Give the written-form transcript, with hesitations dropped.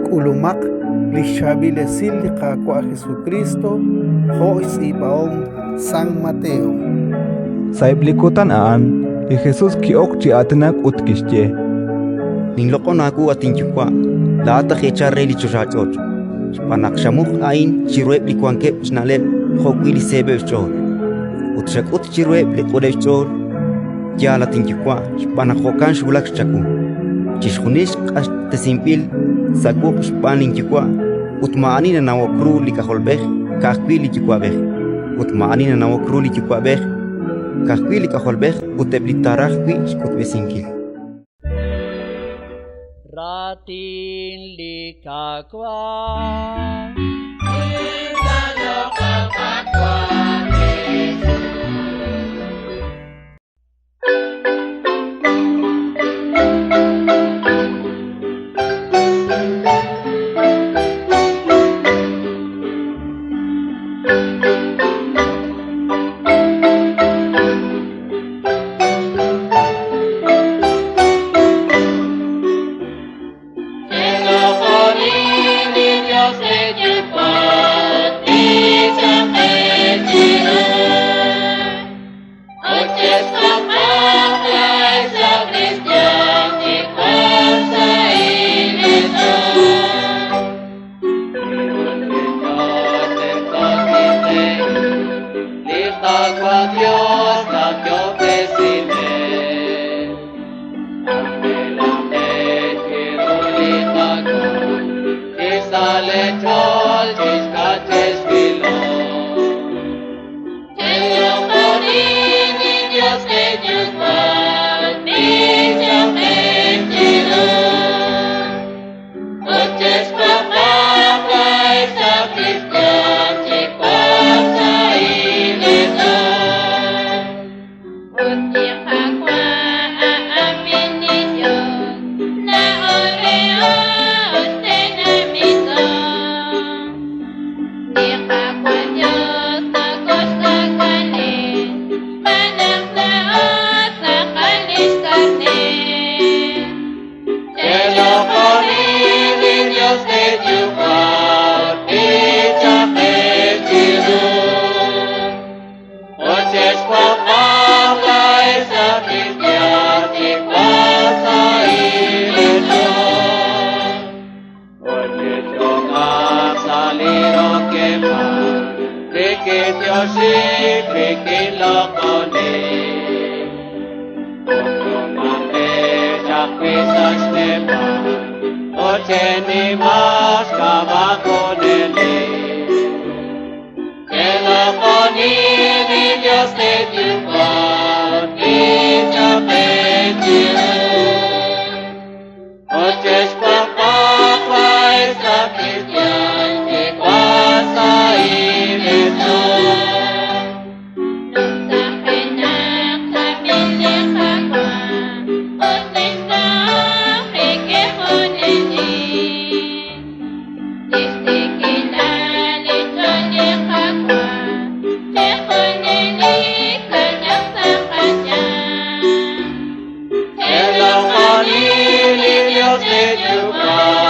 K'ulumaq li xChaab'il Esil li Qaawa' Jesukriist jo' xtz'iib'ahom San Mateo. Sa'eb' li kutan a'an li Jesus ki'ok chi aatinak ut kixye: Ninloq'on aawu, at inYuwa', laa'at aj eechal re li choxach'och', xb'aan naq xamuq a'in chiruheb' li wankeb' xna'leb' jo'wi' li seeb'eb' xch'ool, ut xak'ut chiruheb' li q'uneb' xch'ool. Yaal, at inYuwa', xb'aan naq jo'kan xwulak chawu. Chixjunil q'axtesinb'il sa' wuq' xb'aan linYuwa', ut maa'ani nanawok ru li K'ajolb'ej, ka'ajwi' li Yuwa'b'ej; ut maa'ani nanawok ru li Yuwa'b'ej, ka'ajwi' li K'ajolb'ej ut eb' li taaraj wi' xk'utb'esinkil. Raatin li Qaawa'. Dios de tu